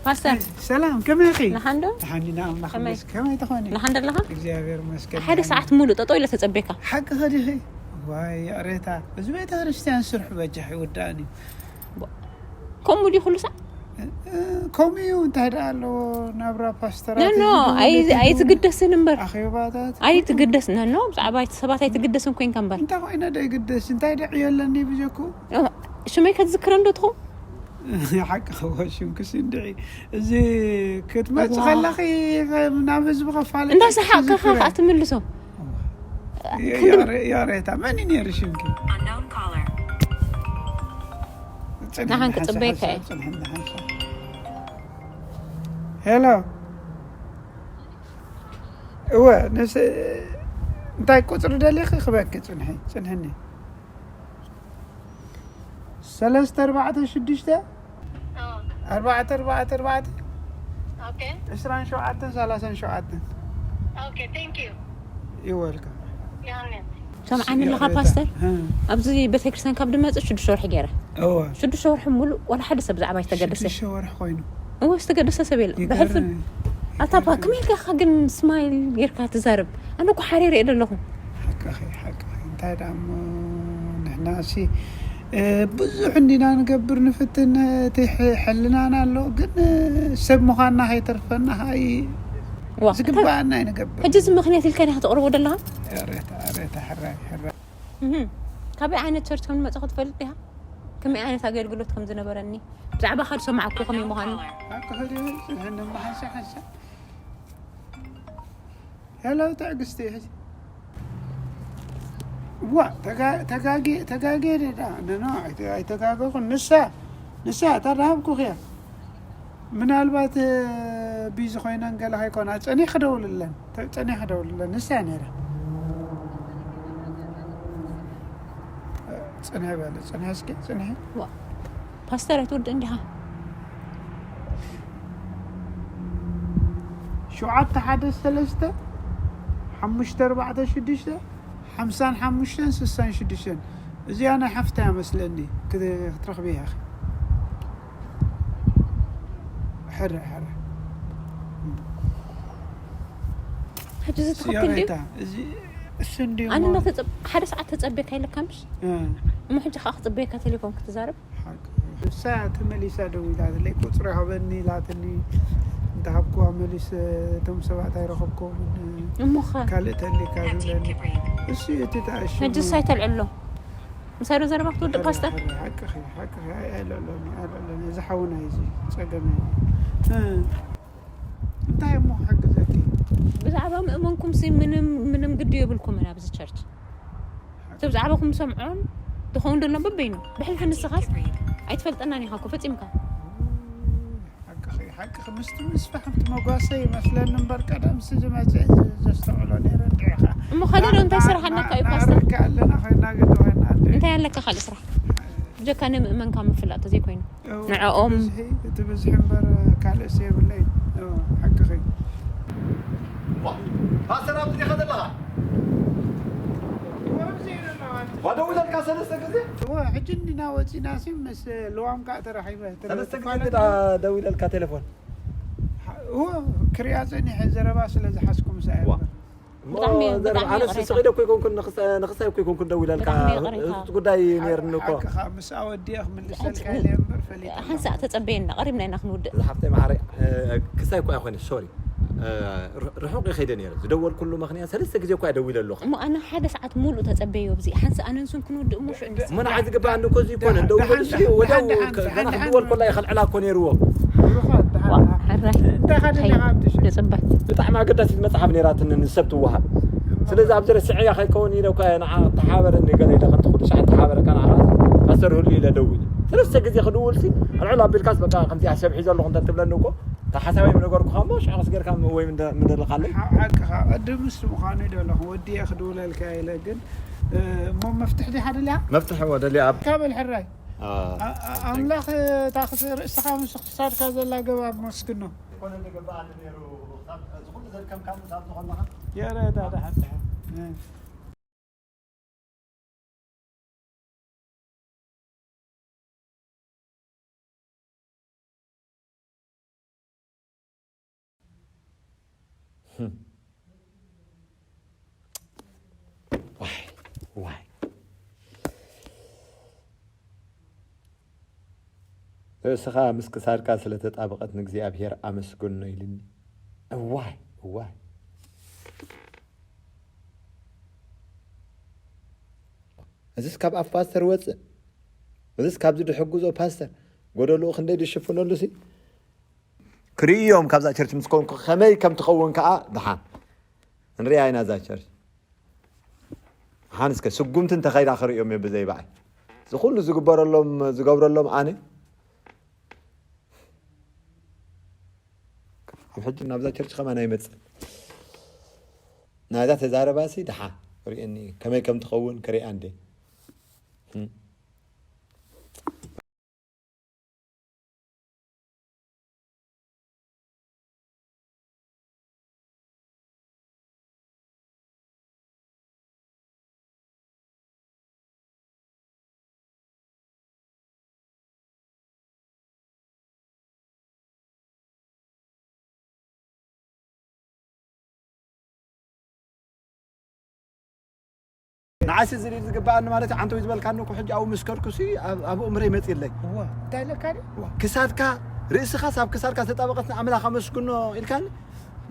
ፓስተር፣ ሰላም፣ ከመይ ኢኺ? ንሓንዶ? ንሓንዲ ንኣምላኽ ከመይ? ይመስገን። ከመይ ትኾኒ? ንሓንዶ ኣለኻ? እግዚኣብሔር ይመስገን። ሓደ ሰዓት ሙሉእ ጠጠው ኢለ ተጸቤካ። ሓቂ ኸዲኺ? ዋይ፣ ይቕሬታ። እዚ ቤተ ክርስቲያን ስርሑ በጃሕ ይውዳእን እዩ። ከምኡ ድዩ ኩሉ ሰዓት? እ፣ ከምኡ እዩ። እንታይ ደኣ ኣለዎ? ናብራ ፓስተራት ኖ፣ ኖ፣ እዚ ኣይ-፣ ኣይትግደስን እምበር። ኣኼባታት። ኣይትግደስ፣ ኖ፣ ኖ፣ ብዛዕባ እቲ ሰባት ኣይትግደስን ኮይንካ እምበር። እንታይ ኮይነ ዶ ይግደስ? እንታይ ደዕዮ ኣለኒ ብጀኩ? እ፣ ሽመይ ከትዝክረ እንዶ ትኸውን? ሓቂ ኸዎ ሽምክሲ እንድዒ። እዚ ክትመጽእ እዋ። ከለኺ ናብ ህዝቢ ከፋልጥ እንዳ ሰሓቕካ ትዝክረ። ከኣ ትምልሶ። ያ-፣ ክንዲ ያሬ-፣ ያሬታ፣ መን እዩ ነይሩ ሽምኪ? Unknown caller። ጽንሒ ንሓን ሓንሳእ፣ ክጽበየካ ሓንሳእ፣ እየ። ጽንሒ ሓንሳእ። ሄሎ። እወ፣ ንስ-፣ እንታይ ቁጽሪ ደሊኺ ክበኪ? ጽንሒ፣ ጽንሕኒ። ሰለስተ ኣርባዕተ ሽዱሽተ፣ ኣዎ። ኣርባዕተ ኣርባዕተ ኣርባዕተ፣ ኦኬ። ዕስራን ሸውዓተን ሰላሳን ሸውዓተን። ኦኬ፣ thank you። You're welcome። ዮሃንስ። ሰምዓኒ ኣለኻ ይቕሬታ። ፓስተር? እ። ኣብዚ ቤተክርስትያን ካብ ድመጽእ ሽዱሽተ ወርሒ ገይረ። እወ። ሽዱሽተ ወርሒ ሙሉእ ዋላ ሓደ ሰብ ብዛዕባ ኣይተገደሰ። ሽዱሽተ ወርሒ ኮይኑ። እወ፣ ዝተገደሰ ሰብ የለን። ይገርም። ብሕልፊ ኣታ ባ፣ ይገርም። ከመይ ኢልካ ግን ስማይል ጌርካ ትዛረብ? ኣነ እኮ ሓሪረ እየ ዘለኹ። ሓቅኺ፣ ሓቅኺ። እንታይ ደኣ እሞ ንሕናሲ፣ እ፣ ብዙሕ እንዲና ንገብር ንፍትን፣ እቲ ሕ-፣ ሕልናና ኣሎ፣ ግን፣ እ፣ ሰብ ምዃንና ከይተርፈና፣ ሃይ፣ ዋ፣ ዝግባኣና እዩ ንገብር። ሕጂ እዚ ምኽንያት ኢልካ ዲኻ ተቕርቦ ዘለኻ? ኣሬታ፣ ኣሬታ፣ ሕራይ፣ ሕራይ። እህ፣ ካበይ ዓይነት ቸርች ከም ዝመጻኹ ትፈልጥ ዲኻ? ከመይ ዓይነት ኣገልግሎት ከም ዝነበረኒ ብዛዕባኻ ዝሰማዕኩ ከመይ ምዃኑ። ኣብ ክፍሊ ጽንሕኒ እሞ ሓንሳእ ሓንሳእ። ሄሎ ትዕግስቲ፣ ሕጂ። ዋ፣ ተጋ-፣ ተጋጊ-፣ ተጋጊየ ዲዳ? ኖ፣ ኖ፣ ኣይተ-፣ ኣይተጋገኹን። ንሳ፣ ንሳ እታ ዝሃብኩኺ እያ። ምናልባት፣ እ፣ ቢዚ ኮይነን ገለ ከይኮና፣ ጸኒሐ ክደውልለን፣ ተ-፣ ጸኒሐ ክደውልለን፣ ንሳ እያ ነይራ። እ፣ ጽንሒ በለ፣ ጽንሒ እስኪ፣ ጽንሒ። ዋ፣ ፓስተር ኣይትወድእን ዲኻ? ሸውዓተ ሓደ ሰለስተ፣ ሓሙሽተ ኣርባዕተ ሽዱሽተ፣ ሓምሳን ሓሙሽተን ስሳን ሽዱሽተን። እዚኣ ናይ ሓፍታ እያ መስለኒ፣ ክት-፣ ክትረኽቢ ኢኺ። ሕረ፣ ሕረ። ሕጂ እዚ ትኽክል ድዩ? ሲያሬታ፣ እዚ እሱ እንድዩ ኣነ እሞ እንዳተጸብ-፣ ሓደ ሰዓት ተጸቤካ ኢለካ ምሽ? እ። እሞ ሕጂ ከኣ ክጽበየካ ቴሌፎን ክትዛረብ? ሓቂ። ንሳ ተመሊሳ ደዊላትለይ፣ ቁጽሪ ሃበኒ ኢላትኒ፣ እንተሃብኩዋ መሊስ፣ እቶም ሰባት ኣይረኸብኩዎምን። እሞ ኸ? ካልእ ተሊካ ዝብለኒ። እሱ እዩ እቲ ተኣሽሙ። ሕጂስ ኣይተልዕሎ። ምሳይ ዶ ዘረባ ክትውድእ ፓስተር? ሓቂ፣ ሓቂ፣ ሓቂ፣ ኣይ-፣ ኣይልዕሎን፣ ኣይልዕሎን። እዚ ሓውና እዩ፣ እዚ ጸገመ እዩ። እ፣ እንታይ እሞ ክሕግዘኪ? ብዛዕባ ምእመንኩም ሲ ምንም፣ ምንም ግዲ የብልኩምን ኣብዚ ቸርች። እቲ ብዛዕባኹም ሰምዖን ትኸውን ዘሎ በበይኑ። ብሕልፊ ንስኻስ ኣይትፈልጠናን ኢኻ እኮ ፈጺምካ። ሓቅኺ፣ ሓቅኺ። ምስቲ ምስፋሕ እቲ መጓሰ ይመስለኒ እምበር ቀደምሲ ዝመጽእ ዝ-፣ ዘስተውዕሎ ነይረ እንዲዒኻ። እሞ ካልእ ዶ እንታይ ስራሕ ኣለካ እዩ ፓስተር? ንኣርካ ኣለና ኮይና ግዲ ኮይና ኣደ። እንታይ ኣለካ ካልእ ስራሕ? ብጀካ ንምእመንካ ምፍላጥ ተዘይኮይኑ። እው፣ ንዕኦም። እቲ ብዝሒ፣ እቲ ብዝሒ እምበር ካልእስ የብለይን። እው፣ ሓቅኺ። ዋ፣ ፓስተር ኣብዚ ዲኻ ዘለኻ? ዋ፣ ደዊለልካ ሰለስተ ግዜ? እወ፣ ሕጂ እንዲና ወፂና ሲ ምስ ልዋም ከዓ ተራኺበ። ሰለስተ ግዜ እንድዳ ደዊለልካ ቴሌፎን? እወ፣ ክሪኣ ፀኒሐ ዘረባ ስለ ዝሓዝኩ ምስኣ እየ ዋ። እምበር። እሞ ብጣዕሚ፣ ዘረባ፣ ብጣዕሚ ኣነስ ይቕሬታ። ስቕ ኢለ እኮ ኣይኮንኩን፣ ንኽሳ-፣ ንኽሳይ እኮ ኣይኮንኩን ደዊለልካ። ብጣዕሚ ይቕሬታ። እቲ ጉዳይ ነይርኒ እኮ። ሓቅኻ፣ ምስኣ ወዲአ ክምልሰልካ ኢለ እምበር ፈሊጠ። ሓንሳእ ተጸበየና፣ ቀሪብና ኢና ክንውድእ። እዛ ሓፍተይ መዓረይ፣ እ፣ ክሳይ እኮ ኣይኮነሽ፣ ሶሪ። እ፣ ር-፣ ርሑቕ ይኸይደ ነይረ። ዝደወልኩሉ ምኽንያት ሰለስተ ግዜ እኮ እየ ደዊለ ኣለኹ። እሞ ኣነ ሓደ ሰዓት ሙሉእ ተጸበዮ ኣብዚ። ሓንሳእ ኣነንሱን ክንውድእ እሞ ሽዑ ንስ-፣ እሞ ንዓይ ዝግባኣኒ እኮ እዚ ይኮነ። ደሓን፣ እንደው ደሓን፣ በልሽ ደሓን፣ ወደው ደሓን፣ ከ-፣ ደሓን፣ ገና ደሓን። ክትወልኩ ከላ ይኸልዕላ እኮ ነይርዎ። ብሩኻ፣ ደሓን፣ ዋ፣ ደሓን። ሕራይ። እንታይ ካደሊኻ ኣብቲ ሽዑ? ክጽበ። ብጣዕሚ ኣገዳሲት መጽሓፍ ነይራትኒ ንሰብ ትወሃብ። ስለዚ ኣብዚ ረስዐያ ከይከውን ኢለ እኮ ንዓ ተሓበረኒ ገለ ኢለ ከምቲ ኩሉ ሻዕ ተሓበረካ ንዓ ፓስተር ህሉ ኢለ ደዊለ። ሰለስተ ግዜ ክድውልሲ ኣልዕል ኣቢልካስ በቃ ከምዚኣ ሰብ ሒዘ ኣለኹ እንተ ትብለኒ እኮ እታ ሓሳበይ ምነገርኩኻ እሞ ሽዑ ክስ ጌርካ ወይ ምደ-፣ ምደለኻለይ። ሓ-፣ ሓቅኻ ቅድምስ ምዃኑ ይደለኹ ወዲየ ክድውለልካ ኢለ ግን፣ እ፣ እሞ መፍትሕ ዲኻ ደልያ? መፍትሕ እወ ደልያ ኣብ ካበል ሕራይ። አ፣ አ-፣ አ-፣ ኣምላኽ፣ እታ ክስ-፣ ርእስኻ ምስ ክሳድካ ዘላ ገባብ መስግኖ። ኮነ ዝግባኣኒ ነይሩ፣ ክሳብ እዚ ኩሉ ዘድከምካኒ ክሳብ ዝኾንኻ። የረ፣ ዳ፣ ዳ፣ ዳ፣ ዳ። እ። ዋይ ዋይ፣ ርእስኻ ምስ ክሳድካ ስለ ተጣበቐት ንእግዚኣብሔር ኣመስግኖ ኢልኒ። እዋይ እዋይ፣ እዚስ ካብ ኣፍ ፓስተር ወፅእ፣ እዚስ ካብዚ ድሕግዞ ፓስተር ጎደልኡ ክንደይ ድሽፍነሉ ሲ ክርእዮም ካብዛ ቸርች ምስ ኮንኩ ከመይ ከም ትኸውን ከዓ ድሓን ንሪኣ ኢና እዛ ቸርች። ሓን እስከ ስጉምቲ እንተኸይዳ ክርእዮም እየ ብዘይ በዓል። እዚ ኩሉ ዝግበረሎም ዝገብረሎም ኣነ ኣብ ሕጂ ናብዛ ቸርች ከማን ኣይመፅን። ናይዛ ተዛረባሲ ድሓ ርእየኒ ከመይ ከም ትኸውን ክርእያ እንዴ። ንዓሲ እዚ ድዩ ዝግበኣኒ ማለት እዩ። ዓንተዊ ዝበልካኒ እኮ ሕጂ ኣብኡ ምስ ከድኩሲ ኣብ- ኣብኡ ምረ ይመፅእ ኣለይ። እዋ እንታይ ኢለካ ድዩ? እዋ፣ ክሳድካ ርእስኻስ ኣብ ክሳድካ ዝተጣበቐት ንኣምላኽ ኣመስግኖ ኢልካኒ።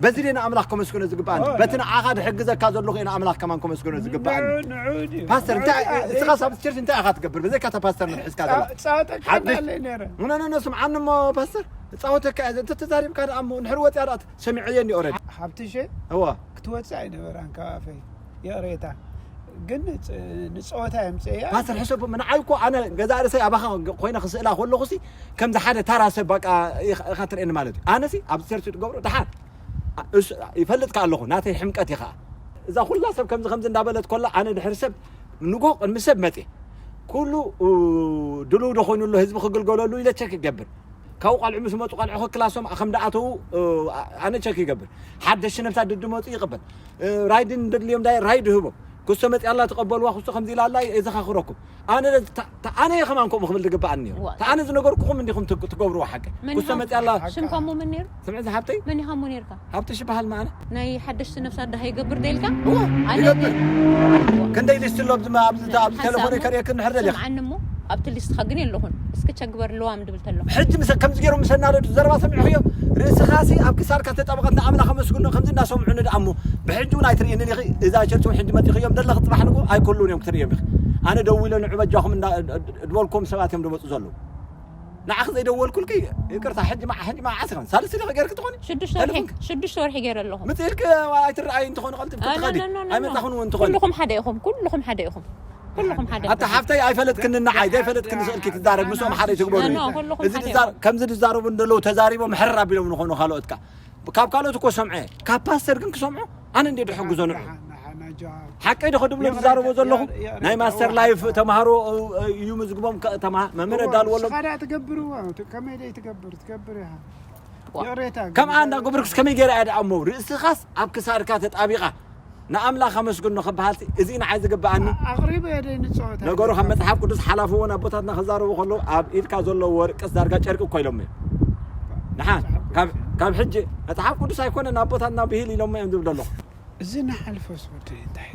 በዚ ድየ ንኣምላኽ ከመስግኖ ዝግበኣኒ? ኦ፣ በቲ ንዓኻ ድሕግዘካ ዘለኹ እየ ንኣምላኽ ከማን ከመስግኖ ዝግበኣኒ። ንዑ ንዑ ድዩ? ፓስተር እንታይ ንዑ ድዩ? እስኻስ ኣብ ቸርች እንታይ ኢኻ ትገብር? በዘይካ እታ ፓስተር ንርሕስካ ዘላ ፃወተካ ሓድሽ ኣለይ ነረ። ኖ ኖ ኖ፣ ስምዓኒ እሞ ፓስተር፣ እፃወተካ እየ። እንተተዛሪብካ ደኣ እሞ ንድሕሪ ወፅያ ደኣ ሰሚዐዮ እንዲ ኦረዲ። ሓብትሸ እዋ ክትወፅእ ኣይነበራን ካብ ኣፈይ። ይቕሬታ ግን ንፅ- ንፀወታ የምፅእያ። ፓስተር ሕሰቦ ንዓይ እኮ ኣነ ገዛ ርእሰይ ኣባኻ ኮይነ ክስእላ ከለኹሲ ከምዚ ሓደ ታራ ሰብ በቃ ኢኻ ኢኻ ትርእየኒ ማለት እዩ። ኣነሲ ኣብ ቸርች ትገብሮ ደሓን እሱ ይፈልጥካ ኣለኹ ናተይ ሕምቀት ኢኻ። እዛ ኩላ ሰብ ከምዚ ከምዚ እንዳበለት ኮላ ኣነ ድሕሪ ሰብ ንጎ ቅድሚ ሰብ መፅየ ኩሉ ድልው ዶ ኮይኑ ኣሎ ህዝቢ ክግልገለሉ ኢለ ቸክ ይገብር። ካብኡ ቃልዑ ምስ መፁ ቃልዑ ክክላሶም ከም ደኣተዉ ኣነ ቸክ ይገብር። ሓደሽቲ ነብሳ ድድመፁ ይቕበል። ራይድን እንደድልዮም ዳይ ራይድ ህቦም። ክስቶ መፅያ ኣላ ተቐበልዋ ክስቶ ከምዚ ኢላ ኣላ የዘኻኽረኩም። ኣነ ኣነ ከማን ከምኡ ክብል ዝግበኣኒ ነይሩ። ተኣነ ዝነገርኩኹም እንዲኹም ትገብርዎ ሓቂ። ክስቶ መፅያ ኣላ። ሽምካሞ ምን ነይሩ? ስምዒ ዝሓብተይ። መን ኢኻ እሞ ነይርካ? ሃብትሽ ይበሃል መዓነ። ናይ ሓደሽቲ ነፍሲ ኣደ ሃይገብር ደልካ? እወ፣ ኣነ ይገብር። ግን ክንደይ ሊስት ኣሎ ኣብዚ ኣብዚ ኣብዚ ቴሌፎን ሓሳብ ከርእየክ እንድሕር ደሊኻ። ስምዓኒ እሞ ኣብቲ ሊስትኻ ግን የለኹን። እስኪ ቸግበር ለዋም ድብል ተሎ። ሕጂ ምስ ከምዚ ገይሮም ምስ ኣናደዱ ዘረባ ሰሚዕኽዮ? ርእስኻሲ ኣብ ክሳድካ ተጣበቐት ንኣምላኽ ኣመስግኖ ከምዚ እንዳሰምዑ ንድኣሞ። ብሕጂ እውን ኣይትርእይንን ኢኺ። እዛ ቸርች እውን ሕጂ መጺኽዮም ደለኺ ጽባሕ ንግሆ ኣይኮሉን እዮም ክትርእዮም ኢኺ። ኣነ ደዊለ ንዑ በጃኹም እንዳ ድበልኩም ሰባት እዮም ድመጹ ዘለዉ። ንዓኺ ዘይደወልኩልኪ ይቅርታ። ሕጂ መዓ ሕጂ መዓስ ኢኻ ሳልስቲ ዲኺ ገይርኪ ትኾኒ? ሽዱሽተ ወርሒ ቴሌፎንኪ? ሽዱሽተ ወርሒ ገይረ ኣለኹ። ምጽእ ኢልኪ ኣይትረኣይ እንተኾነ ቀልጢፍኪ ኣነ ትኸዲ። ኖ ኖ ኖ ኖ። ኣይመጻኹን እውን ትኾኒ። ኩልኹም ሓደ ኢኹም። ኩልኹም ሓደ ኢኹም። ኩልኹም ሓደ ኣታ ኢኹም። ሓፍተይ ኣይፈለጥክኒ ንዓይ ዘይፈለጥክኒ ስእልኪ ትዛረብ ምስኦም ሓደ ትግበሩ። ኖ ኖ ኩልኹም እዚ ሓደ ድዛር ኢኹም። ከምዚ ድዛረቡ እንደለዉ ተዛሪቦም ሕር ኣቢሎም ንኾኑ ካልኦትካ ካብ ካልኦት እኮ ሰምዐ ካብ ፓስተር ግን ክሰምዖ ኣነ እንደ ድሕግዞ ንዑ ሓቀይ ዶ ከድብሎ ዝዛረቦ ዘለኹ ናይ ማስተር ላይፍ ተማሃሮ እዩ ምዝግቦም መምህር ኣዳልወሎም። ስኻ ዳ ትገብርዎ ከመይ ደይ ትገብር ትገብር ኢኻ። ይቕሬታ ከምኣ እንዳገበርኩስ ከመይ ገይረ እያ ደኣ እሞ ርእስኻስ ኣብ ክሳድካ ተጣቢቓ ንኣምላኽ ኣመስግኖ ክበሃል እዚ ንዓይ ዝግበኣኒ። ኣቕሪበ እየ ደይ ንፀወታ ነገሩ ካብ መፅሓፍ ቅዱስ ሓላፊ እውን ኣቦታትና ክዛረቡ ከለዉ ኣብ ኢድካ ዘሎ ወርቅስ ዳርጋ ጨርቂ እኮ ኢሎም እዮም። ንሓ ካብ ሕጂ መፅሓፍ ቅዱስ ኣይኮነን ኣቦታትና ብሂል ኢሎም እዮም ዝብሉ ኣለኹ። እዚ ንሓልፎስ ወዲ እንታይ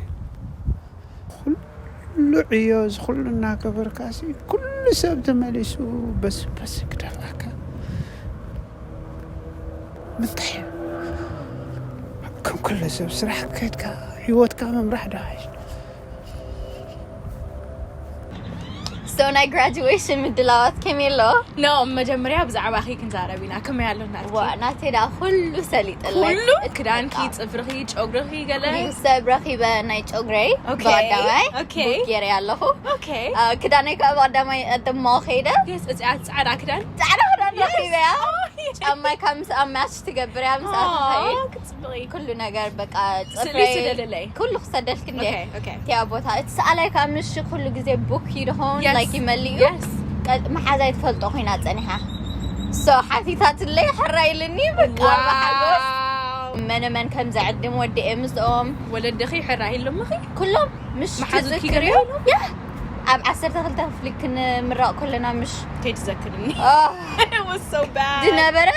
ኩሉ ዕዮ እዚ ኩሉ እናገበርካ ሲ ኩሉ ሰብ ተመሊሱ በስ በስ ክደፍኣካ ምንታይ ከም ኩሉ ሰብ ስራሕ ከድካ ህይወትካ ምምራሕ ዶ ሓይሽ So ናይ ግራጁዌሽን ምድላዋት ከመይ ኣሎ? ኖ መጀመርያ ብዛዕባኺ ክንዛረብ ኢና። ከመይ ኣሎ ናትኪ? ዋ ናተይ ደኣ ኩሉ ሰሊጠለይ። ኩሉ ክዳንኪ፣ ጽፍርኺ፣ ጨጉርኺ ገለ? ኒው ሰብ ረኺበ ናይ ጨጉረይ ኦኬ፣ ብቀዳማይ ኦኬ። ቡክ ገይረ ኣለኹ። ኦኬ። አ፣ ክዳነይ ከዓ ብቀዳማይ ዕድሞ ከይደ። የስ እዚኣ ጻዕዳ ክዳን። ጻዕዳ ክዳን ረኺበያ። ጫማይ ካብ ምስኣ ማች ትገብር እያ ምስኣ ትኸይድ። ክትጽብቒ። ኩሉ ነገር በቃ ስእሊ ጽፍረይ ስደድለይ። ኩሉ ክሰደልክ እንዴ? ኦኬ፣ ኦኬ። እቲኣ ቦታ እቲ ሰኣላይ ከዓ ምሽ ኩሉ ግዜ ቡክ ይድኾን Yes. ላይክ ይመልእ እዩ። Yes. ቀ- መሓዛይ ትፈልጦ ኮይና ፀኒሓ። ሶ ሓቲታትለይ ሕራ ኢልኒ በቃ ብሓጎስ። ዋው። መነ መን ከም ዘዕድም ወዲኤ ምስኦም ወለድኺ ሕራይ ኢሎምኺ? ኩሎም ምሽ መሓዙትኪ ትዝክር ገለ እዩ። ኢሎም? ያ ኣብ ዓሰርተ ክልተ ክፍሊ ክንምረቕ ከለና ምሽ ከይትዘክርኒ። ኦ፣ It was so bad. ዝነበረ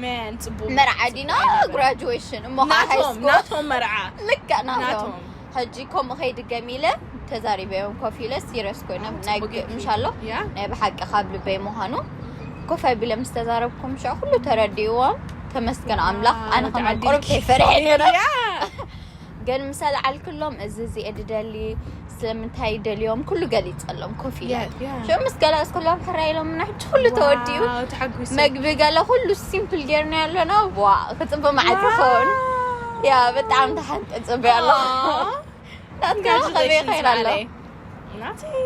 Man፣ ጽቡቅ መርዓ ዲና፣ ግራጁዌሽን እሞ ከዓ ሃይ ናቶም ስኩል ናቶም መርዓ ልክዕ ናቶም። ናቶም። ሕጂ ከምኡ ከይድገም ኢለ ተዛሪበዮም ኮፍ ኢለ ሲሪየስ ኮይኖም ናይ ጽቡቅ ምሻሎ ያ ናይ ብሓቂ ካብ ልበይ ምዃኑ ኮፍ ኣቢለ ምስ ተዛረብኩም ሽዑ ኩሉ ተረዲእዎም። ተመስገን ኣምላኽ። ኣነ ወዲ ከማን ዓዲ ቁሩብ ከይፈርሐ ነይረ። ያ ግን ምስ ኣልዓልክሎም እዚ እዚ እየ ድደሊ ስለምንታይ ደልዮም ኩሉ ገሊፀሎም ኮፍ ኢለ ያ ያ ሽዑ ምስ ገለፅኩሎም ሕራይ ኢሎም ምና ሕጂ ኩሉ ተወዲኡ። ዋው፣ ተሓጒሰ መግቢ ገለ ኩሉ ሲምፕል ጌርና ኣለና። ዋ ክፅቡ መዓት ይኸውን። ያ ብጣዕሚ ተሓንቀ ፅበ ኣሎ። ናትካ ከመይ ይኸይድ ኣሎ? ናተይ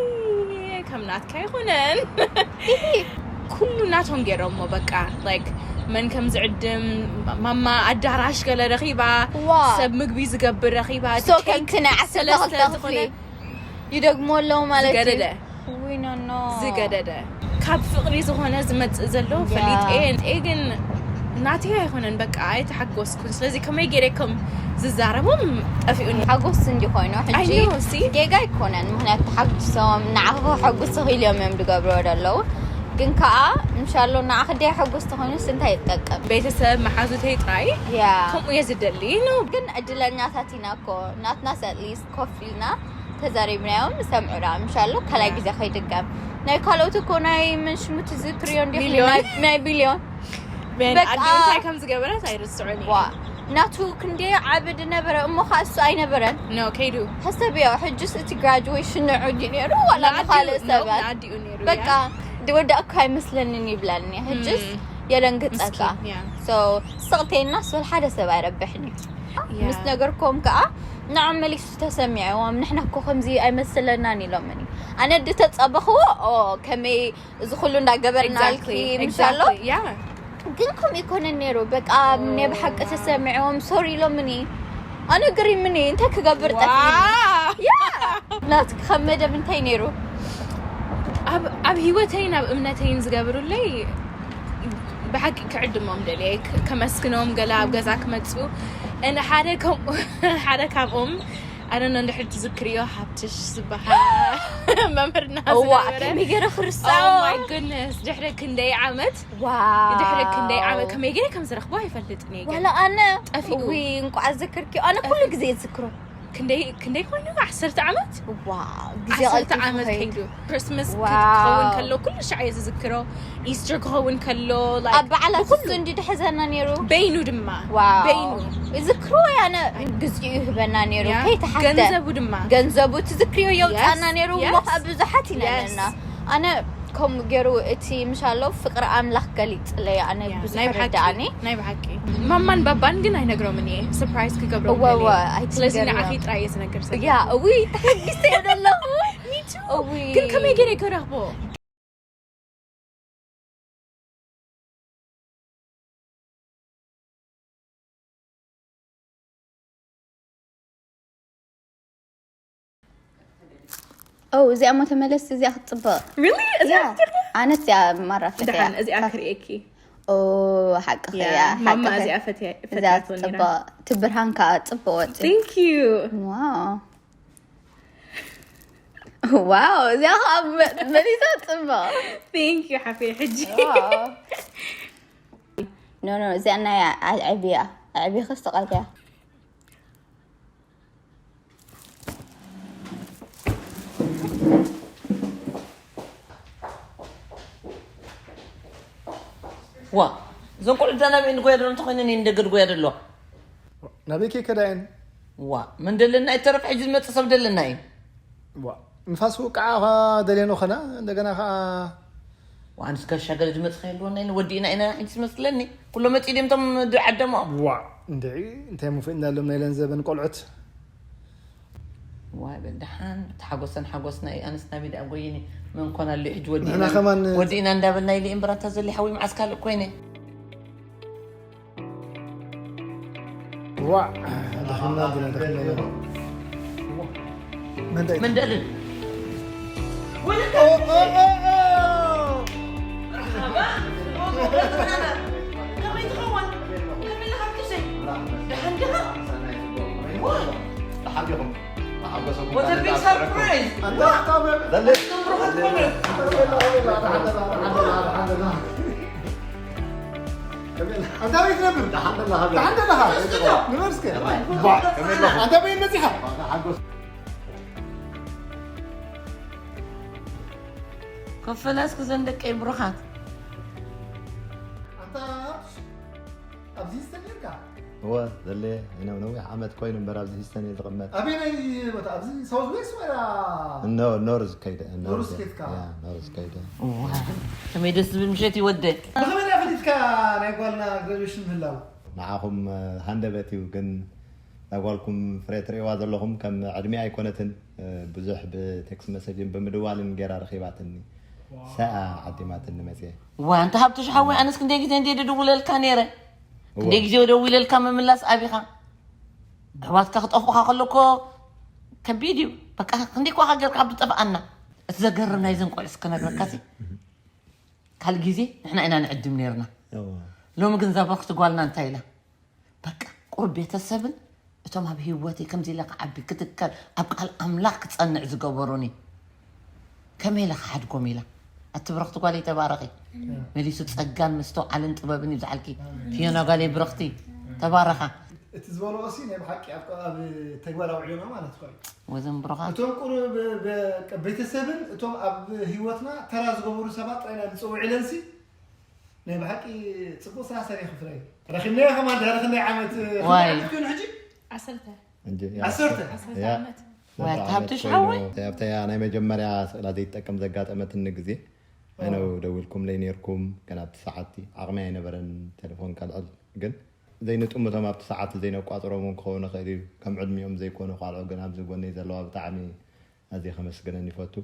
ከም ናትካ ኣይኮነን። ኩሉ ናቶም ገይሮሞ በቃ። ላይክ መን ከም ዝዕድም፣ ማማ ኣዳራሽ ገለ ረኺባ፣ ዋ ሰብ ምግቢ ዝገብር ረኺባ። ሶ ከምቲ ናይ ዓሰርተ ሰለስተ ክልተ ክፍሊ ዝኾነ ይደግሞ ኣለዉ ማለት እዩ። ዝገደደ ዊኖኖ ዝገደደ ካብ ፍቕሪ ዝኾነ ዝመጽእ ዘሎ ያ። ፈሊጠ እየ። ግን ናተይ ኣይኮነን በቃ ኣይተሓጎስኩን። ስለዚ ከመይ ገይረ ከም ዝዛረቦም ጠፊኡኒ። ሓጎስ እንዲ ኮይኑ ሕጂ I know፣ ሲ? ጌጋ ኣይኮነን። ምክንያቱ ተሓጉሶም ንዓኹ ከሐጉሱ ክኢሎም እዮም ዝገብርዎ ዘለዉ። ግን ከዓ እንሻሎ ንዓኺ ደይ ሓጎስ ተኮይኑስ እንታይ ይጠቅም? ቤተሰብ መሓዙተይ ጥራይ ያ ከምኡ እየ ዝደሊ ነው። ግን እድለኛታት ኢና እኮ። ናትናስ ኣትሊስት ኮፍ ኢልና ተዛሪብናዮም ሰምዑ ዳ ምሻሎ ካልኣይ ግዜ ከይድገም። ናይ ካልኦት እኮ ናይ መንሽሙ ትዝክርዮ እንዲ ሚልዮን። ናይ ቢልዮን Ben በቃ። ኣዲኡ እንታይ ከም ዝገበረት ኣይርስዑን እየ። ዋ ናቱ ክንደይ ዓቢ ድነበረ እሞ ከዓ እሱ ኣይነበረን። No፣ ከይዱ ሕሰብዮ ሕጅስ እቲ ግራጁዌሽን ንዑ ድዩ ነይሩ ዋላ ንካልእ ሰባት ኣዲኡ ነይሩ በቃ ድወዳእኩ ኣይመስለንን ይብላኒ። ሕጅስ ም። የደንግጸካ። ምስኪን፣ ያ። So ስቕተይና ስብል ሓደ ሰብ ኣይረብሕን እዩ። ያ። ምስ ነገርኩም ከዓ ንዖም መሊሱ ተሰሚዕዎም ንሕና እኮ ከምዚ ኣይመስለናን ኢሎምኒ። ኣነ ድተጸበኽዎ ኦ ከመይ እዚ ኩሉ እንዳገበርናልኪ Exactly፣ ምሻሎ exactly፣ ያ። ግን ከምኡ ይኮነን ነይሩ። በቃ ናይ ብሓቂ ተሰሚዕዎም ሶሪ ኢሎምኒ። ኣነ ግሪምኒ እንታይ ክገብር ጠፊ ዋው። ያ ናትክ ከም መደብ እንታይ ነይሩ? ኣብ ኣብ ህይወተይን ኣብ እምነተይን ዝገብሩለይ ብሓቂ ክዕድሞም ደልየ፣ ክ- ከመስግኖም፣ ገለ ኣብ ገዛ ክመፁ። እነ ሓደ ከም ሓደ ካብኦም ኣነ እንድሕር ትዝክርዮ ሃብትሽ ዝበሃል መምህርና እዋ ዝነበረ ከመይ ገይረ ክርስዖ Oh my goodness፣ ድሕሪ ክንደይ ዓመት ዋው ድሕሪ ክንደይ ዓመት ከመይ ገይረ ከም ዝረኽቦ ኣይፈልጥን እየ። ግን ዋላ ኣነ ጠፊኡ። እዊ እንቋዕ ዝክርኪ ኣነ ኩሉ ግዜ ዝክሮ ክንደይ ክንደይ ኮይኑ ዓሰርተ ዓመት ዋው ግዜ ዓሰርተ ቀልጢፉ ዓመት ከይዱ ከይዱ ክርስመስ ዋው። ክኸውን ከሎ ኩሉ ሻዕ እየ ዝዝክሮ። ኢስተር ክኸውን ከሎ like ኣብ በዓላት ብኩሉ እሱ እንዲ ድሕዘና ነይሩ በይኑ ድማ ዋው በይኑ ዝክሮ ያነ ግዜኡ ይህበና ነይሩ ያ፣ ከይተሓተ ገንዘቡ ድማ ገንዘቡ ትዝክርዮ የውፃና Yes፣ ነይሩ yes። እሞ ከዓ ብዙሓት ኢና Yes። ኣለና ኣነ ከምኡ ገይሩ እቲ ምሻሎ ፍቅሪ ኣምላኽ ገሊፅለይ ኣነ ያ፣ ብዙሕ ናይ ብሓቂ ርዳእኒ ናይ ብሓቂ ማማን ባባን ግን ኣይነግሮምን እየ። ሰርፕራይዝ ክገብሮም እወ፣ እወ፣ ደልየ። ስለዚ ኣይትንገርዮም። ንዓኺ ጥራይ እየ ዝነግር ሰብ ያ እዊ ተሓጊሰ የደለኹ Me too። እዊ ግን ከመይ ገይረ ክረኽቦ? ኦ እዚኣ ሞ ተመለስ እዚኣ ክትፅበቕ Really? እዚኣ ያ፣ ኣነ እዚኣ ማራ ፈትያ ደሓን እዚኣ ክርእየኪ። ኦ ሓቅኺ ያ፣ እያ ማማ ሓቅኺ። እዚኣ ፈትያ- እዚኣ ፈትያቶ ነይራ። ፅበቕ እቲ ብርሃን ከዓ ፅቡቅ ወፂ Thank you። ዋው ዋው እዚኣ ከዓ መ- መሊሳ ፅቡቅ Thank you ሓፍየ። ሕጂ ኖ ኖ እዚኣ ናይ ኣዕብያ ኣዕብያ ከስተቃልያ ዋ እዞን ቆልዑ ዳና ብእንድጎያ ደሎ እንተኮይነን እየን ደገ ድጎያ ደሎ ናበይ ከይከዳ እየን ዋ መን ደለና ይተረፍ ሕጂ ዝመፅእ ሰብ ደለና እዩ ዋ ንፋስ ውቃዓ ኳ ደልየን ኾና እንደገና ከዓ ዋንስ ከሻ ገለ ዝመፅእ ከይህልወና ኢለ ወዲእና ኢና ሕጂ ዝመስለኒ ኩሎ መፂ ድም ቶም ድዓደሞ ዋ እንድዒ እንታይ ምፍእና ሎም ናይ ለንዘበን ቆልዑት ዋይ በል ደሓን ተሓጎሰን ሓጎስና እዩ ኣነስ ናበይ ደኣ ጎይኒ መን ኮና ኣሎ ሕጂ ወዲእና ንሕና ከማን ወዲእና እንዳበልና ኢለ እምበራታ ዘለ ሓወይ መዓስ ካልእ ኮይነ ዋ ደኺምና እንዲና ደኺምና ኢና። መን ደኣ መን ደልን What a big surprise! ኣንታ ኣታ በል Number one winner! ኣንታ በል ኣንታ በል ኣንታ በል ኣንታ በል ኣንታ ኣበይ ትነብር? ደሓን ደለኻ? ንበር እስከ። ኣንታ ኣበይ መጺኻ? ኮፈላ እስኪ ዘን ደቀይ ብሩኻት። ኣንታ ኣብዚ ዝተኒርካ? እወ ዘለ ነዊሕ ዓመት ኮይኑ እምበር ኣብዚ ሂስተን እየ ዝቕመጥ። ኣበየናይ ቦታ? ኣብዚ ሳውዝ ዌስት ወላ ኖርዝ ከይደ ኖርዝ ከይድካ? ኖርዝ ከይደ ከመይ ደስ ዝብል ምሸት ይወደ። ብኸመይ ፈሊጥካ ናይ ጓልና ግራጁዌሽን ምህላው? ንዓኹም ሃንደበት እዩ ግን ናይ ጓልኩም ፍረ ትርእዋ ዘለኹም ከም ዕድሜ ኣይኮነትን ብዙሕ ብቴክስት መሰጅን ብምድዋልን ጌራ ረኺባትኒ ሰኣ ዓዲማትኒ መፅየ ዋ እንተ ሃብትሽ ሓወይ ኣነስ ክንደይ ግዜ እንደ ድድውለልካ ነይረ ክንደይ ግዜ ደዊለልካ ምምላስ ኣቢኻ ኣሕዋትካ ክጠፍኡኻ ከለኮ ከቢድ እዩ በቃ ክንደይ ኳኻ ገርካ ብጠፍኣና እቲ ዘገርም ናይዘን ቆልዑስ ክነግረካሲ ካልእ ግዜ ንሕና ኢና ንዕድም ነርና ሎሚ ግን ዘብረኽቲ ጓልና እንታይ ኢላ በቃ ቁሩብ ቤተሰብን እቶም ኣብ ህይወተይ ከምዚ ኢለ ክዓቢ ክትከል ኣብ ቃል ኣምላኽ ክጸንዕ ዝገበሩኒ ከመይ ኢለ ክሓድጎም ኢላ ኣቲ ብረኽቲ ጓለይ ተባረኺ መሊሱ ጸጋን ምስተውዓልን ጥበብን ይብዝሓልኪ ፊዮና ጓለይ ብረኽቲ ተባረኻ እቲ ዝበልኦ ሲ ናይ ብሓቂ ኣብ ኣብ ተግባር ኣውዒሉና ማለት እኮ እዩ። ወዘን ብሩኻት እቶም ቁሩብ በ- ቤተሰብን እቶም ኣብ ህይወትና ተራ ዝገበሩ ሰባት ጥራይ ኢና ንፅውዕ ኢለን ሲ ናይ ብሓቂ ፅቡቅ ስራሕ ሰሪኺ ፍረይ ረኺብናዮ ከማን ድሕሪ ክንደይ ዓመት ዋይ። ክንደይ ዓመት ኮይኑ ሕጂ ዓሰርተ እንጂ ያ- ዓሰርተ ዓሰርተ ያ- ዓመት ዘንተ ዋይ፣ ዓመት ካብቲ ኮይኑ ሓወይ? ኣብታ ናይ መጀመርያ ስእላ ዘይትጠቅም ዘጋጠመትኒ ግዜ ኣይነው ደውልኩምለይ ነርኩም ግን ኣብቲ ሰዓትቲ ዓቕሚ ኣይነበረን ቴሌፎን ከልዕል ግን ዘይንጥምቶም ኣብቲ ሰዓት ዘይነቋፅሮም እውን ክኸውን ይኽእል እዩ ከም ዕድሚኦም ዘይኮኑ ካልዑ ግን ኣብዚ ጎነይ ዘለዋ ብጣዕሚ ኣዝየ ከመስግነን ይፈቱ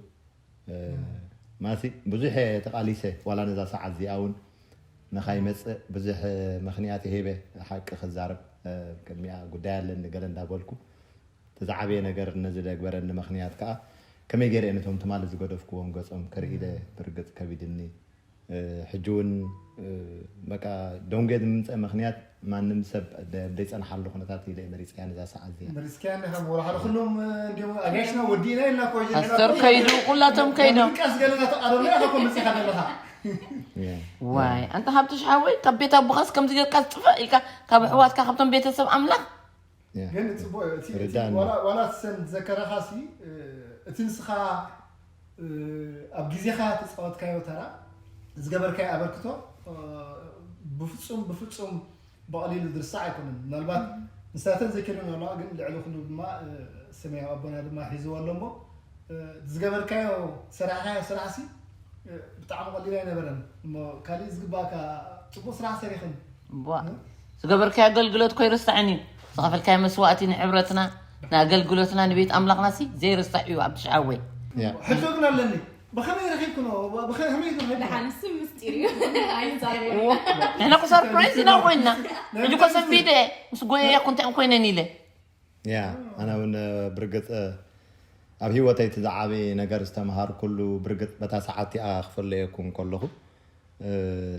ማሲ ብዙሕ እየ ተቓሊሰ ዋላ ነዛ ሰዓት እዚኣ እውን ንኻይመፅእ ብዙሕ ምኽንያት ይሄበ ሓቂ ክዛረብ ቅድሚኣ ጉዳይ ኣለኒ ገለ እንዳበልኩ እቲ ዝዓበየ ነገር ነዚ ዘግበረኒ ምኽንያት ከዓ ከመይ ገይረ ነቶም ትማሊ ዝገደፍክዎም ገፆም ክርኢ ኢለ ብርግፅ ከቢድኒ ሕጂ እውን በቃ ደንጎየ ዝምፀእ ምኽንያት ማንም ሰብ ዘይፀንሓሉ ኩነታት ኢለ መሪፅያ ነዛ ሰዓት እዚኣ መሪፅካያ ኣለኻ ወላ ሓደ ኩሎም እንዲም ኣጋሽና ወዲእና ኢልና ኮ ኣስተር ከይዱ ኩላቶም ከይዶም ቀስ ገለና ተቃረብና ኢኻ ኮ መፂኻ ዘለኻ ዋይ ኣንተ ሃብትሽ ሓወይ ካብ ቤት ኣቦኻስ ከምዚ ጌርካ ዝጥፍእ ኢልካ ካብ ኣሕዋትካ ካብቶም ቤተሰብ ኣምላኽ ግን ፅቡቅ እዩ እቲ- እቲ ርዳእኒ። ዋላ- ዋላ እቲ ሰም ዝዘከረኻ ሲ እቲ ንስኻ ኣብ ግዜኻ ተፃወትካዮ ተራ ዝገበርካዮ ኣበርክቶ ብፍፁም ብፍፁም ብቐሊሉ ዝርሳዕ ኣይኮነን ምናልባት ንሳተን ዘይከደን ኣለዋ ግን ልዕሊ ኩሉ ድማ ሰማያዊ ኣቦና ድማ ሒዝዎ ኣሎ እሞ ዝገበርካዮ ዝሰራሕካዮ ስራሕ ሲ ብጣዕሚ ቀሊል ኣይነበረን እሞ ካሊእ ዝግባእካ ፅቡቅ ስራሕ ሰሪኽን ዝገበርካዮ ኣገልግሎት እኮ ኣይርሳዕን እዩ ዝኸፈልካዮ መስዋእቲ ንሕብረትና ንኣገልግሎትና ንቤት ኣምላኽና ሲ ዘይርሳዕ እዩ ኣብቲ ሽዓወይ ሕቶ ግን ኣለኒ ብኸመይ ረኺብክኖ ብኸመይ ዝረኺብክኖ ደሓንስ ምስጢር እዩ ኣይዛረብ ንሕና ኮ ሰርፕራይዝ ኢና ኮይንና ሕጂ ኮ ሰንቢደ ምስ ጎየያ ኮ እንታይ ኮይነን ኢለ ያ ኣነ እውን ብርግፅ ኣብ ህይወተይ እቲ ዝዓበየ ነገር ዝተምሃርኩሉ ብርግፅ በታ ሰዓት እቲኣ ክፈለየኩም ከለኹ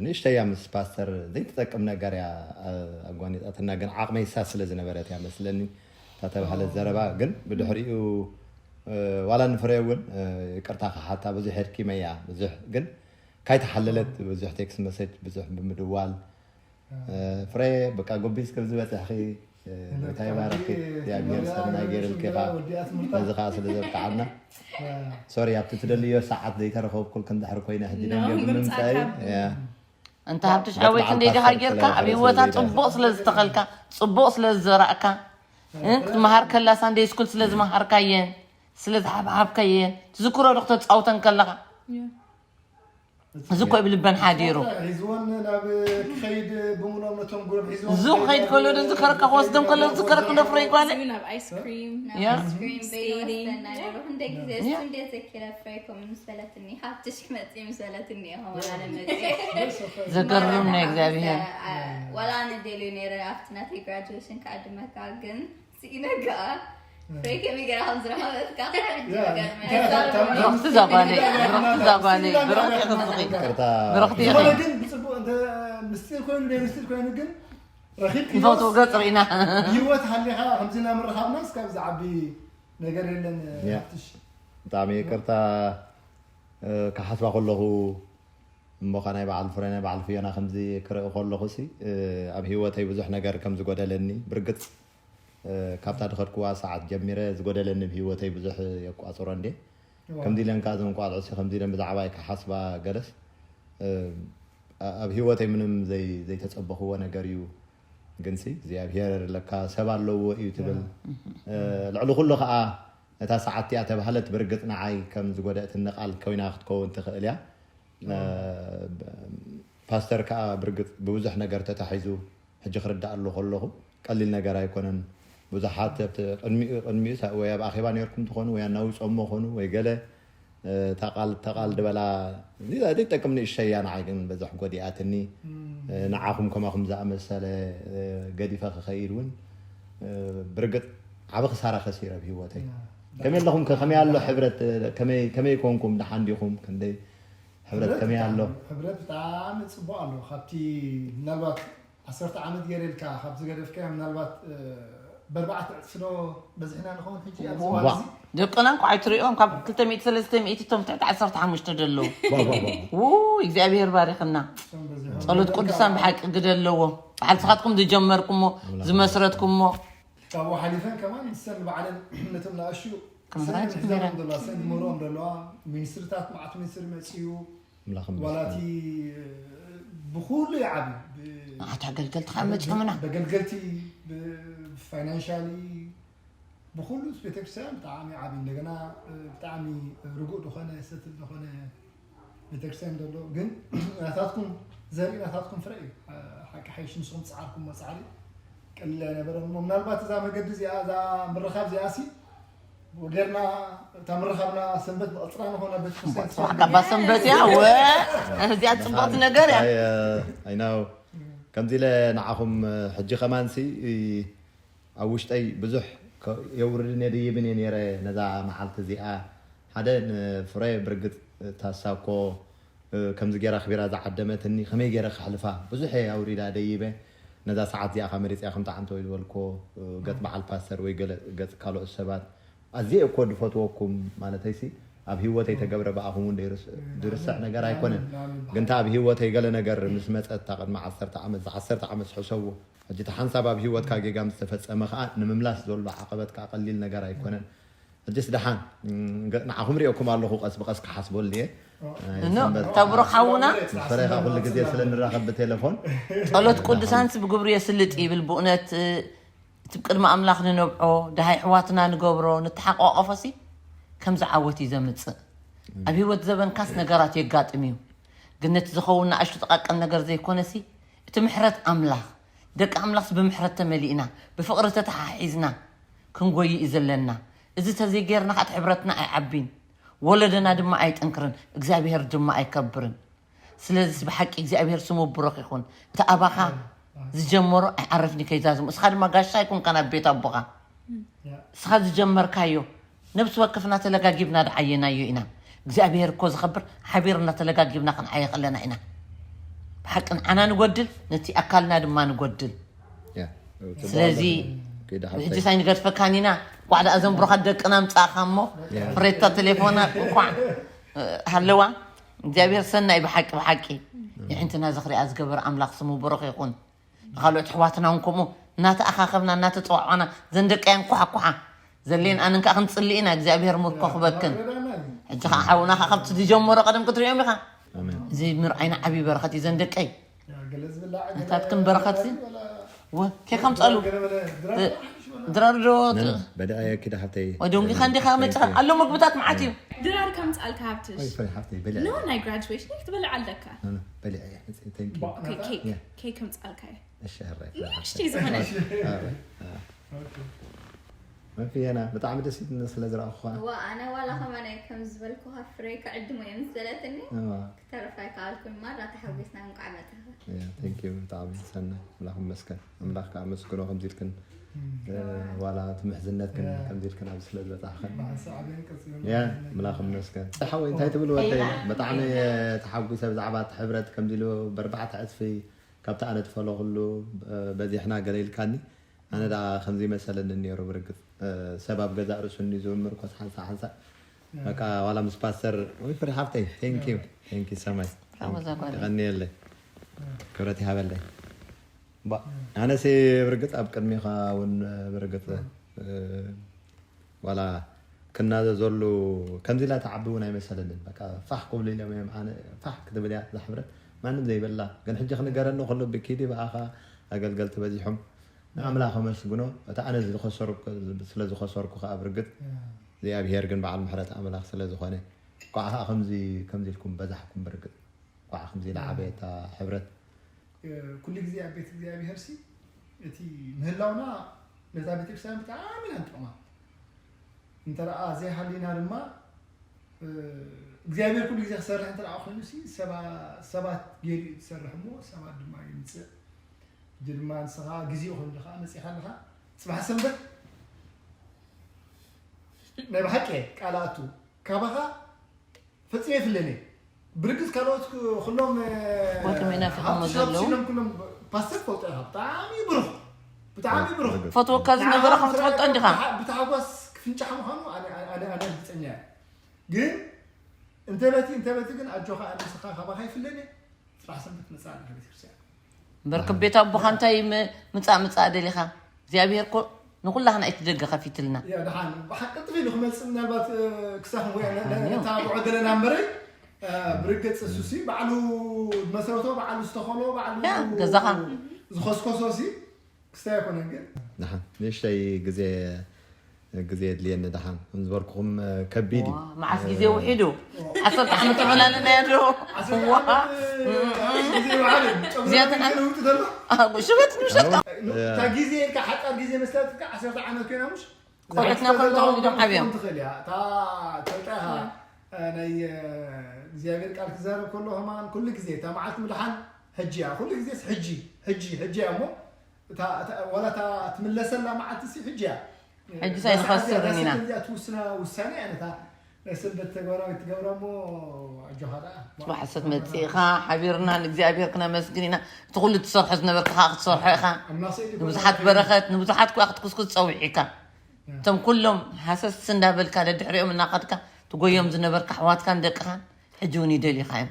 ንእሽተያ ምስ ፓስተር ዘይትጠቅም ነገር እያ ኣጓኒፃትና ግን ዓቕመይ ሳ ስለ ዝነበረት እያ መስለኒ እታ ተባህለት ዘረባ ግን ብድሕሪኡ ዋላ ንፍረ እውን ይቅርታ ክሓታ ብዙሕ የድኪመያ ብዙሕ ግን ካይተሓለለት ብዙሕ ቴክስት መሰጅ ብዙሕ ብምድዋል ፍረ በቃ ጎቢስ ከም ዝበፅሕኺ እንታይ ባረኪ እግዚኣብሔር ሰናይ ገይርልኪ ኻ ነዚ ከዓ ስለ ዘብቅዓልና ሶሪ ኣብቲ ትደልዮ ሰዓት ዘይተረኸብኩልክ እንድሕር ኮይነ ሕጂ ደንገ ብምምፃእ እዩ እንተ ሃብትሽ ሓወይ ክንደይ ድኻ ጌርካ ኣብ ህይወታ ፅቡቕ ስለ ዝተኸልካ ፅቡቕ ስለ ዝዘራእካ ክትመሃር ከላ ሳንደይ ስኩል ስለ ዝመሃርካየን ስለ ዝሓብሓብካየን ትዝክሮ ዶ ክተፃውተን ከለኻ እዚ እኮ ብልበን ሓዲሩ ሒዝወን ናብ ክኸይድ ብምሎም ነቶም ጉረብ ሒዝወን እዚ ክኸይድ ከሎ ዝከረካ ክወስደም ከሎ ዝከረክ ነፍረይ ጓለ ናብ ኣይስክሪም ያ ስክሪን በይወስደና ነሩ ክንደ ግዜ እሱ እንዴት ዘኪረ ፍሬኮም ምስ በለትኒ ሃብትሽ ክመፅእ ምስ በለትኒ ኢኹም ኣነ መፅእ ዘገርም ናይ እግዚኣብሔር ዋላ ኣነ ደልዩ ነይረ ኣብቲ ናተይ ግራጁዌሽን ክዕድመካ ግን ስኢነ ከዓ ፍሬ ከመይ ገይራ ከም ዝረኸበትካ ብረኽቲ እዛ ጓለይ ብረኽቲ እዛ ጓለይ ብረኽቲ ኢኺ ትስኺ ይቅርታ ብረኽቲ ኢኺ ዝኾነ ግን ብፅቡቅ እንተ ምስጢር ኮይኑ ደይ ምስጢር ኮይኑ ግን ረኺብ ንፈትዎ ገፅ ርኢና ህይወት ሃሊኻ ከምዚ እናምርኻብና እስካብ ዝዓቢ ነገር የለን ያ። ትሽ ብጣዕሚ ይቅርታ እ፣ ክሓስባ ከለኹ እምቦኻ ናይ በዓል ፍረ ናይ በዓል ፍዮና ከምዚ ክርኢ ከለኹ ሲ ኣብ ህይወተይ ብዙሕ ነገር ከም ዝጎደለኒ ብርግፅ ካብታ ድኸድኩዋ ሰዓት ጀሚረ ዝጎደለኒ ብህይወተይ ብዙሕ የቋፅሮ እንዴ ከምዚ ኢለን ከዓ እዞም ቋልዑ ሲ ከምዚ ኢለን ብዛዕባይ ክሓስባ ገለስ ኣብ ህይወተይ ምንም ዘይተፀበኽዎ ነገር እዩ። ግንሲ እግዚኣብሄር ለካ ሰብ ኣለዎ እዩ ትብል። ልዕሊ ኩሉ ከዓ እታ ሰዓት እቲኣ ተባህለት ብርግፅ ንዓይ ከም ዝጎደእትኒ ቃል ኮይና ክትከውን ትኽእል እያ። ፓስተር ከዓ ብርግፅ ብብዙሕ ነገር ተታሒዙ ሕጂ ክርዳእ ኣሎ ከለኹ ቀሊል ነገር ኣይኮነን። ብዙሓት ቅድሚኡ ወይ ኣብ ኣኼባ ነርኩም ትኾኑ ወይ ኣናዊፆሞ ኾኑ ወይ ገለ ተቓል ተቓል ድበላ ዘይጠቅም ንእሸያ ንዓይ ግን በዝሕ ጎዲኣትኒ። ንዓኹም ከማኹም ዝኣመሰለ ገዲፈ ክኸይድ እውን ብርግጥ ዓብ ክሳራ ከሲረ ኣብ ህይወተይ። ከመይ ኣለኹም ከመይ ኣሎ ሕብረት? ከመይ ኮንኩም ደሓን ዲኹም? ክንደይ ሕብረት ከመይ ኣሎ? ሕብረት ብጣዕሚ ፅቡቅ ኣሎ። ካብቲ ምናልባት ዓሰርተ ዓመት ገይረ ኢልካ ካብ ዝገደፍካዮ ምናልባት በርባዕተ ዕፅፊ ዶ በዚሕና ንኸውን ሕጂ ኣብዚ እዋን እዚ? ደቅና እንኳ ኣይትሪኦም ካብ ክልተ ሚእቲ ሰለስተ ሚእቲ እቶም ትሕቲ ዓሰርተ ሓሙሽተ ደለዉ ውይ እግዚኣብሔር ባሪኽና እቶም በዚሖም ጸሎት ቅዱሳን ብሓቂ ግደ ኣለዎ በዓል ስኻትኩም ዝጀመርኩሞ ዝመስረትኩሞ ካብኡ ሓሊፈን ከማን ንሰን ንባዕለን ነቶም ንኣሹ ክምህራ ሰን ጀሚረን። ሒዛቶም ዘለዋ ሰን ዝምህርኦም ዘለዋ ሚኒስትርታት መዓት ሚኒስትሪ መፅኡ ኣምላኽ ዋላ ይመስገን። እቲ ብኩሉ ይዓቢ ብ- ንዓት ኣገልገልቲ ከዓ መፂኦምና በገልገልቲ ብፋይናንሻሊ ብኩሉ ቤተክርስትያን ብጣዕሚ ዓቢ እንደገና ብጣዕሚ ርጉእ ዝኾነ ሰትል ዝኾነ ቤተክርስትያን ዘሎ ግን ናታትኩም ዘርኢ ናታትኩም ፍረ እዩ ሓቂ ሓይሽ ንስኹም ዝፀዓርኩሞ ፃዕሪ ቀሊል ኣይነበረን እሞ ምናልባት እዛ መገዲ እዚኣ እዛ ምርኻብ እዚኣ ሲ ወገርና እታ ምርኻብና ሰንበት ንቐፅራ ንኾና ቤተክርስትያን እምቧ፣ ስፋት እምቧ፣ እምቧ ሰንበት እያ ወ እዚኣ ፅቡቕቲ ነገር እያ ኣይ፣ ኣይ፣ ኣይ፣ ናው። ከምዚ ኢለ ንዓኹም ሕጂ ከማንሲ ኣብ ውሽጠይ ብዙሕ ከ- የውርድን የድይብን እየ ነይረ ነዛ መዓልቲ እዚኣ ሓደ ንፍረ ብርግፅ ታሳኮ ከምዚ ገይራ ኣኽቢራ ዝዓደመትኒ ከመይ ገይረ ከሕልፋ ብዙሕ እየ ኣውሪዳ ደይበ ነዛ ሰዓት እዚኣ ካ መሪፅያ ከምቲ ዓንተ ወይ ዝበልኮ ገፅ በዓል ፓስተር ወይ ገለ ገፅ ካልኦት ሰባት ኣዝየ እኮ ድፈትወኩም ማለተይሲ ኣብ ህይወተይ ተገብረ ብኣኹም እውን ዘይርስ- ዝርስዕ ነገር ኣይኮነን ግንታ ኣብ ህይወተይ ገለ ነገር ምስ መፀት እታ ቅድሚ ዓሰርተ ዓመት ዝዓሰርተ ዓመት ዝሕሰቡ ሕጂ እቲ ሓንሳብ ኣብ ህይወትካ ጌጋ ምስ ተፈፀመ ከዓ ንምምላስ ዘሎ ዓቐበት ከዓ ቀሊል ነገር ኣይኮነን ሕጅስ ደሓን ንዓኹም ሪኦኩም ኣለኹ ቀስ ብቀስ ክሓስበሉ እየ። ተብሩኽ ሓውና ምስ ፈረኻ ኩሉ ግዜ ስለ ንራኸብ ብቴሌፎን ጸሎት ቅዱሳንስ ብግብሩ የስልጥ ይብል። ብእውነት እቲ ቅድሚ ኣምላኽ ንነብዖ ደሃይ ኣሕዋትና ንገብሮ ንተሓቋቆፎሲ ከምዚ ዓወት እዩ ዘምጽእ። ኣብ ህይወት ዘበንካስ ነገራት የጋጥም እዩ፣ ግን ነቲ ዝኸውን ንኣሽቱ ጥቓቅን ነገር ዘይኮነሲ እቲ ምሕረት ኣምላኽ ደቂ ኣምላኽስ ብምሕረት ተመሊእና ብፍቕሪ ተተሓሒዝና ክንጎይ እዩ ዘለና። እዚ ተዘይጌርና ከዓ እቲ ሕብረትና ኣይዓቢን፣ ወለደና ድማ ኣይጥንክርን፣ እግዚኣብሄር ድማ ኣይከብርን። ስለዚስ ብሓቂ እግዚኣብሄር ስሙ ብሩኽ ይኹን። እቲ ኣባኻ ዝጀመሮ ኣይዓርፍን እዩ ከይዛዝሙ። እስኻ ድማ ጋሻ ኣይኮንካን ኣብ ቤት ኣቦኻ። እስኻ ዝጀመርካዮ ነብሲ ወከፍና ተለጋጊብና ድዓየናዮ ኢና። እግዚኣብሄር እኮ ዝኸብር ሓቢርና ተለጋጊብና ክንዓየ ከለና ኢና። ብሓቂ ንዓና ንጎድል ነቲ ኣካልና ድማ ንጎድል። ስለዚ ሕጂ ሳይ ንገድፈካን ኢና ጓዕ ደኣ ዘንብሮኻ ደቅና ምጻእኻ እሞ ፍሬታ ቴሌፎና እንኳዕ ሃለዋ እግዚኣብሔር ሰናይ ብሓቂ ብሓቂ የዕንትና ዝኽሪኣ ዝገበር ኣምላኽ ስሙ ብሩኽ ይኹን። ንኻልኦት ኣሕዋትና እውን ከምኡ እናተኣኻኸብና እናተፀዋዕዋና ዘን ደቀያ እንኳሓኩሓ ዘሌን ኣንን ከዓ ክንፅሊ ኢና እግዚኣብሔር ምርኮ ክበክን። ሕጂ ከዓ ሓውና ከዓ ካብቲ ዝጀመሮ ቀደም ክትሪኦም ኢኻ። እዚ ምርኣይና ዓብዪ በረኸት እዩ ዘን ደቀይ። ናታትክን በረኸት ሲ ወ ኬ ከምፀሉ ድራር ዶ በደኣ ኪዳ ሓብተይ ወይ ደንጊኻ እንዲኻ መፅኻ ኣሎ ምግብታት መዓት እዩ ድራር ከምፅኣልካ ሃብትሽ ወይ ፈሪ ሓብተይ በልዕ ኖ ናይ ግራጁዌሽን ክትበልዕ ኣለካ ኖ ኖ በልዕ እያ መፅእ thank you ኦኬ ኬክ ያ ኬክ ከምፅኣልካ እየ እሺ ሕራይ ፈሪ ሓብተይ ንእሽተይ ዝኾነ ኣረ ኣረ መፍየና ብጣዕሚ ደስ ኢሉኒ ስለ ዝረኣኹኻ እዋ ኣነ ዋላ ከማን ከም ዝበልኩኻ ፍሬ ክዕድሞ እየ ምስ በለትኒ እዋ ክተርፍ ኣይከኣልኩን ማራ ተሓጒስና እንቋዕ መጻኻ Yeah, thank you ብጣዕሚ ሰናይ ኣምላኽ ይመስገን ኣምላኽ ከዓ ኣመስግኖ ከምዚ ኢልክን ዋላ እቲ ምሕዝነትክን ከምዚ ኢልክን ኣብዚ ስለ ዝበፃሕኽን ያ ኣምላኽ ይመስገን ሓወይ እንታይ ትብል ወደይ ብጣዕሚ ተሓጒሰ ብዛዕባ እቲ ሕብረት ከምዚ ኢሉ በርባዕተ ዕፅፊ ካብቲ ኣነ ትፈለኹሉ በዚሕና ገለ ኢልካኒ ኣነ ደኣ ከምዚ መሰለኒ ነይሩ ብርግፅ ሰብ ኣብ ገዛእ ርእሱ እንድዩ ዝምርኮስ ሓንሳእ ሓንሳእ በቃ ዋላ ምስ ፓስተር ወይ ፍሪ ሓፍተይ thank you thank you so much ኣወዛ ጓል የቐንየለይ፣ ክብረት ይሃበለይ። ባ ኣነሲ ብርግጽ ኣብ ቅድሚኻ እውን ብርግጽ ዋላ ክናዘዘሉ ከምዚ ኢላ ትዓቢ እውን ኣይመሰለንን። በቃ ፋሕ ክብሉ ኢሎም እዮም። ኣነ ፋሕ ክትብል እያ ዝሕብረት፣ ማንም ዘይበላ። ግን ሕጂ ክንገረኒ ከሎ ብኪዲ ብኣኻ ኣገልገልቲ በዚሖም ንኣምላኽ ኣመስግኖ። እቲ ኣነ ዝኸሰርኩ ስለ ዝኸሰርኩ ከኣ ብርግጽ እግዚኣብሄር ግን በዓል ምሕረት ኣምላኽ ስለ ዝኾነ ኳዕ ከኣ ከምዚ ከምዚ ኢልኩም በዛሕኩም ብርግጽ ኳዕ ከምዚ ኢላ ዓበየታ ሕብረት ኩሉ ግዜ ኣብ ቤት እግዚኣብሄር ሲ እቲ ምህላውና ነታ ቤተክርስትያን ብጣዕሚ ኢና ንጠቕማ። እንተ ደኣ ዘይሃሊና ድማ እግዚኣብሔር ኩሉ ግዜ ክሰርሕ እንተ ደኣ ኮይኑ ሲ ሰባት ገይሩ እዩ ዝሰርሕ እሞ ሰባት ድማ ይምፅእ። ሕጂ ድማ ንስኻ ግዜኡ ኮይኑ ከዓ መፂኻ ኣለኻ። ፅባሕ ሰንበት ናይ ብሓቂ ቃል ኣቱ ካባኻ ፈፂመ ይፍለኒ። ብርግፅ ካልኦት ኩሎም ወትም ይናፍቖሞ ሃብትሽ ዘለዉ። ሃብትሽ ኢሎም ኩሎም ፓስተር ፈልጦ ኢኻ። ብጣዕሚ ብሩኽ ብጣዕሚ ብሩኽ። ፈትወካ ዝነበረ ከም ትፈልጦ እንዲኻ። ብታሓጓስ ክፍንጫሕ ምዃኑ ኣነ ኣነ ኣነ ርግፀኛ እየ። ግን እንተበቲ እንተበቲ ግን ኣጆኻ ኣነ ንስኻ ካባኻ ይፍለኒ። ፅባሕ ሰንበት መፅእ ኣለካ ቤተክርስትያን። እምበር ከቤት ኣቦኻ እንታይ ም- ምፃእ ምፃእ ደሊኻ እግዚኣብሔር ኮ ንኩላህና እቲ ደገ ከፊትልና። ያ ደሓን ብሓቂ ጥፍ ኢሉ ክመፅእ ምናልባት ክሳብ ወይ ነታ ብዖ ዘለና እምበረይ ብርግፅ እሱሲ ባዕሉ መሰረቶ ባዕሉ ዝተኸሎ ባዕሉ ያ፣ ገዛኻ። ዝኸስከሶ ሲ ክስታይ ኣይኮነን ግን ደሓን ንእሽተይ ግዜ ግዜ የድልየኒ ደሓን ዝበልኩኹም ከቢድ እዩ። ዋ፣ መዓስ ግዜ ውሒዱ ዓሰርተ ዓመት ተመላለና ያዶ ዓሰርተ ዓመት ግዜ ይበሃል እዩ። ጨጉሪ እዚኣተን ገለ ለውጢ ዘሎ ሽበት ንሸጣ እታ ግዜ ኢልካ ሓፃር ግዜ መስላትካ ዓሰርተ ዓመት ኮይና ምሽ ቆልዑትና ከም ተወሊዶም ዓብዮም። ትኽእል እያ እታ ተልጣኻ ናይ እግዚኣብሔር ቃል ክዛረብ ከሎ ከማን ኩሉ ግዜ እታ መዓልቲ ምድሓን ሕጂ እያ ኩሉ ግዜ ሕጂ ሕጂ ሕጂ እያ እሞ እታ- እታ- ዋላ እታ ትምለሰላ መዓልቲ ሲ ሕጂ እያ ሕጂ ሳይ ንኸስርን ኢና። እዚኣ ትውስና ውሳኔ እያ ነታ ናይ ሰንበት ተግባራዊ ትገብራ እሞ ኣጆኻ ደኣ ጽባሕ ሰት መጽእኻ ሓቢርና ንእግዚኣብሔር ክነመስግን ኢና። እቲ ኩሉ ትሰርሖ ዝነበርካ ከዓ ክትሰርሖ ኢኻ። ኣምላኽ ስእሊ ንብዙሓት በረኸት ንብዙሓት ኩኣ ክትኩስኩስ ጸዊዒካ። እቶም ኩሎም ሃሰስ እንዳበልካ ደድሕሪኦም እናኸድካ ትጎዮም ዝነበርካ ኣሕዋትካን ደቅኻን ሕጂ እውን ይደልዩኻ እዮም።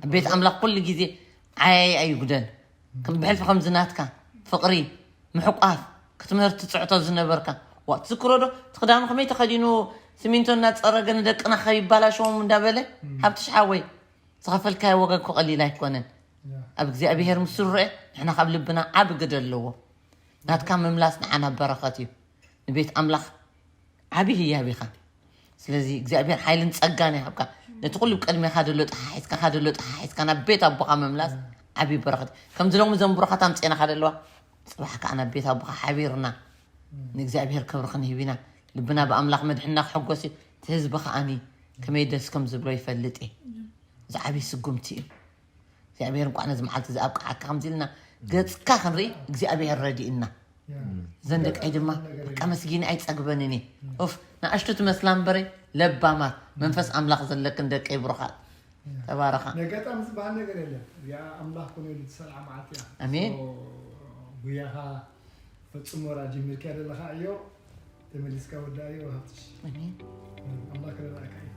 ኣብ ቤት ኣምላኽ ኩሉ ግዜ ዓያይ ኣይጉደል። ከም ብሕልፊ ከምዚ ናትካ ፍቕሪ ምሕቋፍ ክትምህር ትፅዕቶ ዝነበርካ ዋ ትዝክሮ ዶ? እቲ ክዳኑ ከመይ ተኸዲኑ ሲሚንቶ እናፀረገ ንደቅና ከይባላሸዎም እንዳበለ ሃብትሽ ሓወይ ዝኸፈልካዮ ዋጋ እኮ ቀሊል ኣይኮነን። ኣብ እግዚኣብሄር ምስ ዝረአ ንሕና ካብ ልብና ዓቢ ግደ ኣለዎ። ናትካ ምምላስ ንዓና በረኸት እዩ። ንቤት ኣምላኽ ዓቢ ህያብ ኢኻ። ስለዚ እግዚኣብሔር ሓይልን ጸጋን ይሃብካ። ነቲ ኩሉ ቅድሜኻ ደሎ ጠሓሒዝካ ካ ደሎ ጠሓሒዝካ ናብ ቤት ኣቦኻ ምምላስ ዓቢ በረኸት። ከምዚ ሎሚ ዘንብሮኻት ኣምጽኤና ካ ደለዋ ጽባሕ ከዓ ናብ ቤት ኣቦኻ ሓቢርና ንእግዚኣብሔር ክብሪ ክንህብ ኢና። ልብና ብኣምላኽ መድሕና ክሕጎስ እዩ። እቲ ህዝቢ ከዓኒ ከመይ ደስ ከም ዝብሎ ይፈልጥ እየ። እዚ ዓቢ ስጉምቲ እዩ። እግዚኣብሔር እንኳዕ ነዚ መዓልቲ እዚ ኣብቅዓካ ከምዚ ኢልና ገፅካ ክንርኢ እግዚኣብሔር ረዲእና። እዘን ደቀይ ድማ በቃ መስጊኒ ኣይፀግበንን እየ። ኡፍ ንኣሽቱ ትመስላ እምበረ ለባማት መንፈስ ኣምላኽ ዘለክን ደቀይ ብሩኻት ተባረኻ። ነጋጣሚ ዝበሃል ነገር የለን። እዚኣ ኣምላኽ ኮነ ኢሉ ዝሰልዓ መዓልቲ እያ። ኣሜን። So፣ ጉያኻ ፈጽሞ ራ ጀሚርካ ዘለኻ እዮ ተመሊስካ ወዳእዮ ሃብትሽ። ኣሜን። ኣምላኽ ረዳእካ እዩ።